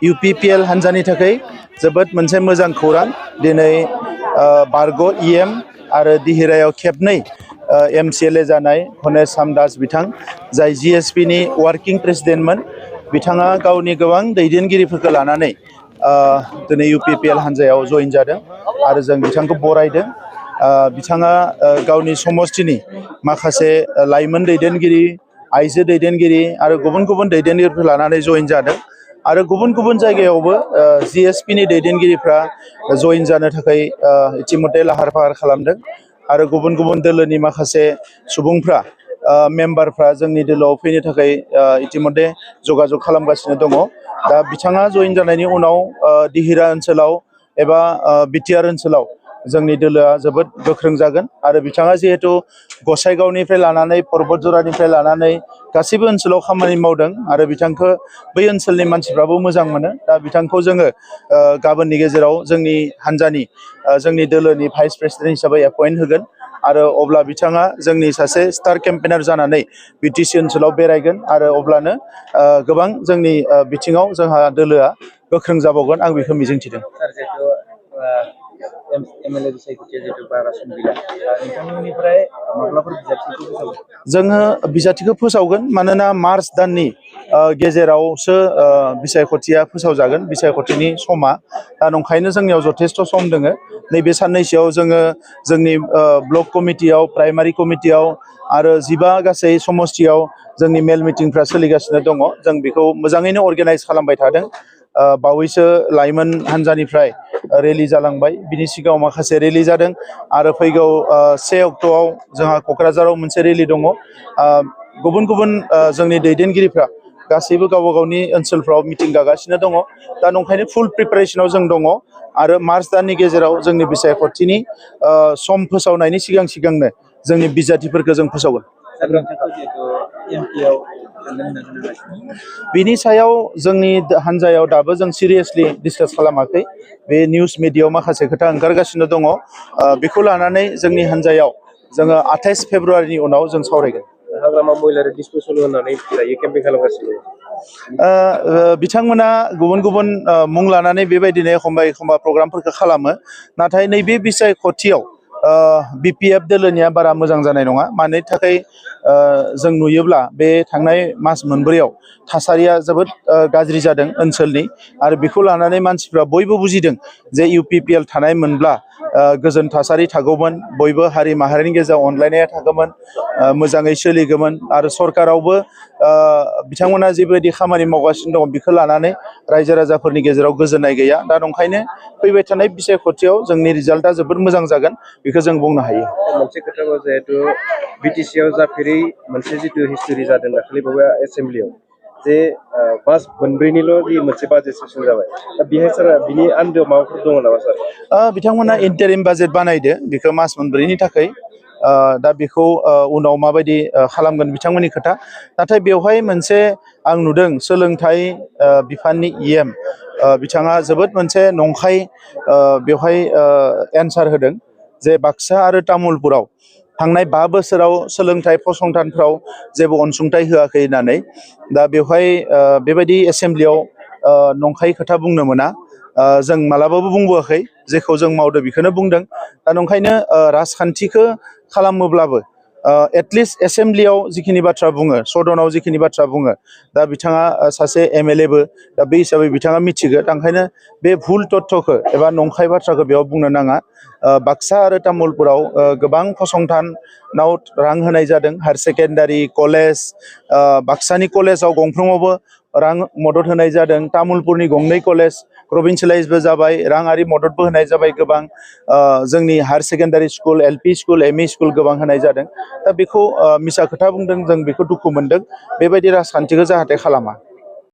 UPPL हान्जानि थाखाय जोबोद मोनसे मोजां खौरां दिनै बारग' EM आरो दिहिरायाव खेबनै MCLA जानाय गणेश सामदास बिथां जाय GSP नि वार्किं प्रेसिडेन्टमोन बिथाङा गावनि गोबां दैदेनगिरिफोरखौ लानानै दिनै UPPL हान्जायाव जइन जादों आरो जों बिथांखौ बरायदों। बिथाङा गावनि समष्टिनि माखासे लाइमोन दैदेनगिरि आइजो दैदेनगिरि आरो गुबुन गुबुन दैदेनगिरिफोर लानानै जइन जादों आरो गुबुन गुबुन जायगायावबो GSP नि दैदेनगिरिफ्रा जइन जानो थाखाय इतिमध्य लाहार फाहार खालामदों आरो गुबुन गुबुन दोलोनि माखासे सुबुंफ्रा मेम्बारफ्रा जोंनि दोलोआव फैनो थाखाय इतिमध्य जगाजग खालामगासिनो दङ। दा बिथाङा जइन जानायनि उनाव दिहिरा ओनसोलाव एबा बिटिआर ओनसोलाव जोंनि दोलोआ जोबोद गोख्रों जागोन आरो बिथाङा जिहेतु गसाइगावनिफ्राय लानानै पर्बतजरानिफ्राय लानानै गासैबो ओनसोलाव खामानि मावदों आरो बिथांखौ बै ओनसोलनि मानसिफ्राबो मोजां मोनो। दा बिथांखौ जोङो गाबोननि गेजेराव जोंनि हान्जानि जोंनि दोलोनि भाइस प्रेसिडेन्ट हिसाबै एपइन्ट होगोन आरो अब्ला बिथाङा जोंनि सासे स्टार केम्पेनार जानानै BTC ओनसोलाव बेरायगोन आरो अब्लानो गोबां जोंनि बिथिङाव जोंहा दोलोआ गोख्रों जाबावगोन आं बेखौ मिजिंथिदों। जोङो बिजाथिखौ फोसावगोन मानोना मार्च दाननि गेजेरावसो बिसायख'थिया फोसावजागोन बिसायख'थिनि समा। दा नंखायनो जोंनियाव जथेस्थ' सम दोङो। नैबे साननैसोआव जोङो जोंनि ब्लक कमिटियाव प्राइमारि कमिटियाव आरो 15 गासै समष्टियाव जोंनि मेल मिटिंफ्रा सोलिगासिनो दङ। जों बेखौ मोजाङैनो अर्गेनाइज खालामबाय थादों। बावैसो लाइमोन हान्जानिफ्राय रेलि जालांबाय, बिनि सिगाङाव माखासे रेलि जादों आरो फैगौ 1 अक्ट'आव जोंहा क'क्राझाराव मोनसे रेलि दङ। गुबुन गुबुन जोंनि दैदेनगिरिफ्रा गासैबो गावबा गावनि ओनसोलफ्राव मिटिं गागासिनो दङ। दा नंखायनो फुल प्रिपारेसनाव जों दङ आरो मार्च दाननि गेजेराव जोंनि बिसायख'थिनि सम फोसावनायनि सिगांनो जोंनि बिजाथिफोरखौ जों फोसावगोन। बिनि सायाव जोंनि हान्जायाव दाबो जों सिरियासलि डिसकास खालामाखै। बे निउस मिडियायाव माखासे खोथा ओंखारगासिनो दङ। बेखौ लानानै जोंनि हान्जायाव जोङो 28 फेब्रुवारिनि उनाव जों सावरायगोन। हाग्रामा महिलारि डिसपोजल होननानै दायो केम्पेइन खालामगासिनो। बिथांमोना गुबुन गुबुन मुं लानानै बेबायदिनो एखमबा प्रग्रामफोरखौ खालामो। नाथाय नैबे बिसायख'थियाव BPF दोलोनिया बारा मोजां जानाय नङा। मानि थाखाय जों नुयोब्ला बे थांनाय मास मोनब्रैयाव थासारिया जोबोद गाज्रि जादों ओनसोलनि आरो बेखौ लानानै मानसिफ्रा बयबो बुजिदों जे UPPL थानाय मोनब्ला गोजोन थासारि थागौमोन, बयबो हारि माहारिनि गेजेराव अनलायनाया थागौमोन, मोजाङै सोलिगौमोन आरो सरकारावबो बिथांमोना जिबायदि खामानि मावगासिनो दङ बेखौ लानानै रायजो राजाफोरनि गेजेराव गोजोननाय गैया। दा नंखायनो फैबाय थानाय बिसायख'थियाव जोंनि रिजाल्टआ जोबोद मोजां जागोन बेखौ जों बुंनो हायो। मोनसे खोथाखौ जिहेतु BTC आव जाफेरै मोनसे जिथु हिस्टरि जादों दाखालि बावै एसेम्ब्लियाव जे मास मोनब्रैनिल' जि मोनसे बाजेट सेसन जाबाय। दा बेहाय सार बिनि आन्दोआव माबाफोर दङ नामा सार? बिथांमोना इन्टारिम बाजेट बानायदो बेखौ मास मोनब्रैनि थाखाय। दा बेखौ उनाव माबायदि खालामगोन बिथांमोननि खोथा। नाथाय बेवहाय मोनसे आं नुदों सोलोंथाइ बिफाननि EM बिथाङा जोबोद मोनसे नंखाय बेवहाय एन्सार होदों जे बाक्सा आरो तामुलपुराव थांनाय 5 बोसोराव सोलोंथाइ फसंथानफ्राव जेबो अनसुंथाइ होआखै होननानै। दा बेवहाय बेबायदि एसेम्ब्लियाव नंखाय खोथा बुंनो मोना। जों मालाबाबो बुंबोआखै, जेखौ जों मावदो बेखौनो बुंदों। दा नंखायनो राजखान्थिखौ खालामोब्लाबो एटलिस्ट एसेम्ब्लियाव जिखिनि बाथ्रा बुङो, सदनाव जिखिनि बाथ्रा बुङो, दा बिथाङा सासे MLAबो, दा बे हिसाबै बिथाङा मिथिगौ। दा ओंखायनो बे भुल तथ्यखौ एबा नंखाय बाथ्राखौ बेयाव बुंनो नाङा। बाक्सा आरो तामुलपुराव गोबां फसंथानाव रां होनाय जादों, हायार सेकेन्डारि कलेज, बाक्सानि कलेजाव गंफ्रोमावबो रां मदद होनाय जादों, तामुलपुरनि गंनै कलेज प्रभिन्सियेलाइजबो जाबाय, राङारि मददबो होनाय जाबाय गोबां, जोंनि higher secondary school, LP school, ME school गोबां होनाय जादों। दा बेखौ मिसा खोथा बुंदों, जों बेखौ दुखु मोनदों। बेबायदि राजखान्थिखौ जाहाथे खालामा।